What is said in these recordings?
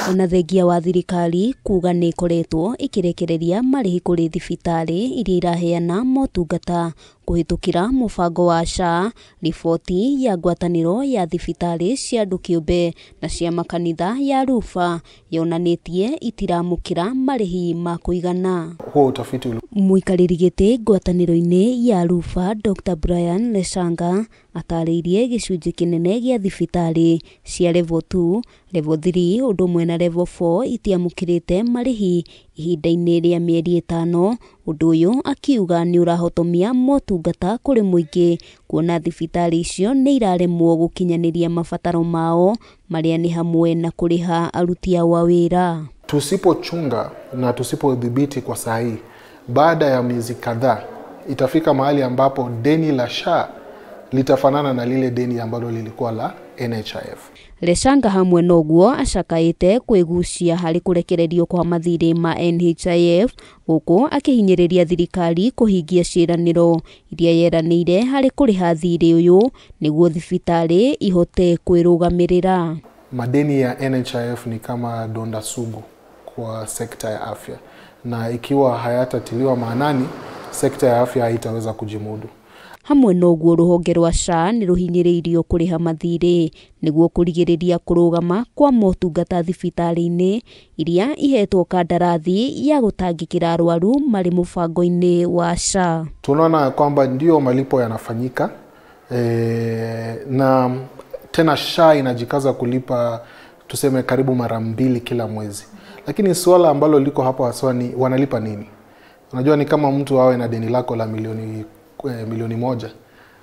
Ona thengia wa thirikari kuga nĩ ĩkoretwo ĩkĩrekereria marĩhi kũrĩ thibitarĩ iria iraheana motungata kũhĩtũkĩra mũbango wa SHA, riboti ya ngwatanĩro ya thibitarĩ cia andũ kĩũmbe na cia makanitha ya Rufa yonanĩtie itiramũkĩra marĩhi ma kũigana. Huo utafiti Mũikarĩri gĩtĩ ngwatanĩro-inĩ ya Rufa Dr. Brian Leshanga atarĩirie gĩcunjĩ kĩnene gĩa thibitarĩ cia level 2, level 3 ũndũ ũmwe na level 4 itiamũkĩrĩte marĩhi ihinda-inĩ rĩa mĩeri 5. Ũndũ ũyũ akiuga nĩ ũrahotomia motungata kũrĩ mũingĩ kuona thibitarĩ icio nĩ iraremwo gũkinyanĩria mabataro mao marĩa nĩ hamwe na kũrĩha aruti ao a wĩra. Tusipochunga na tusipodhibiti kwa sahihi, baada ya miezi kadhaa itafika mahali ambapo deni la SHA litafanana na lile deni ambalo lilikuwa la NHIF. Leshanga hamwe noguo acakaĩte kwĩgucia harĩ kũrekererio kwa mathirĩ ma NHIF gũkũ akĩhinyĩrĩria thirikari kũhingia ciĩranĩro iria yeranĩire harĩ kũrĩha thirĩ ũyũ nĩguo thibitarĩ ihote kwĩrũgamĩrĩra. Madeni ya NHIF ni kama donda sugu kwa sekta ya afya, na ikiwa hayatatiliwa maanani, sekta ya afya haitaweza kujimudu. Hamwe noguo rũhonge rwa SHA nĩ rũhinyĩrĩirio kũrĩha mathirĩ nĩguo kũrigĩrĩria kũrũgama kwa motungata thibitarĩ-inĩ iria ihetwo kandarathi ya gũtangĩkĩra arwaru marĩ mũbango-inĩ wa SHA. Tunaona kwamba ndio malipo yanafanyika, na tena SHA inajikaza kulipa tuseme karibu mara 2 kila mwezi, lakini swala ambalo liko hapo haswa ni wanalipa nini? Unajua, ni kama mtu awe na deni lako la milioni 1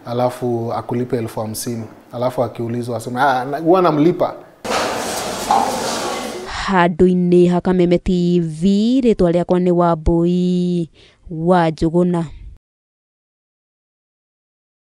alafu akulipe 50,000, alafu akiulizwa aseme huwa namlipa. Handũ-inĩ ha Kameme TV, rĩtwa rĩakwa nĩ Wambui wa Njũgũna.